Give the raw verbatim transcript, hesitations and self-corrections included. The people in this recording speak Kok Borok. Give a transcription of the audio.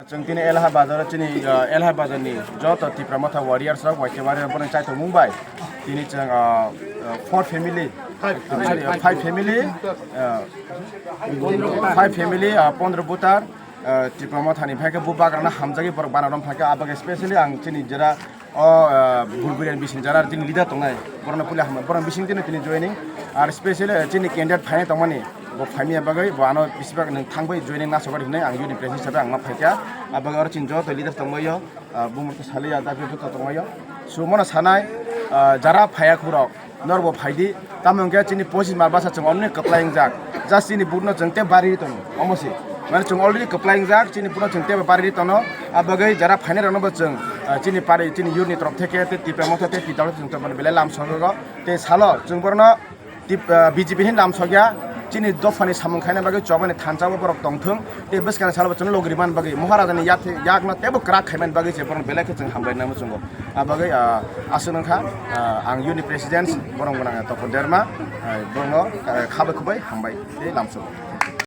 Chwng tini Elha Bazar, chini, uh, Elha Bazar ni joto Tipra Motha warriors rok, Y K warrior borok chai tongmung bai. Tini chwng, uh, uh, four family, sorry, uh, five family, uh, five family, uh, pondro butar, uh, Tipra Motha ni phaikhe bu bagrana hamjagwi borok bana rom phaikhe, abag specially ang chini jera o, uh, Bulgurian bising jara chini leader tongnai, borokno puila hambai, borok bising tini tini joining, ar specially, uh, chini candidate phainai tongmani, bo phaimya bagwi, bo ano bisibak nwng thangbai joining nasogor hinwi ang unit president hisabe ang ma phaikha, abag oro chini joto leader tongbaio, uh, bumurto saliya, dabi buto tongbaio, so mono sanai, uh, jara phaiya khurok, norbo phaidi, tamo hwnkhe chini pochis mal basa chwng already kwplai wngjak, just chini vote no chwng tei bari tongo, omo se. Mane chwng already kwplai wngjak, chini vote no chwng tei bari tono, abagwi jara phainai rokno bo chwng, ah, chini pari, chini yurni torop theke tei Tipra Motha tei P W chwng tongmani belai lam sogwi o, tei salo chwng borokno tip-, ah, B J P hin lam sogya, chini dophani samung khaina bagwi chobani thansa bo borok tongthwng, tei bwskangni salo bo chwngno logri man bagwi Maharajani yak-, yakno teibo kwrak khaimani bagwi se borokno belai khe chwng hambai nai muchungo. Abagwi, ah, aswk wngkha, ah, ang unit president borok gwnang Topon Derma, ah, borokno, ah, khabai khubai hambai tei lamsok.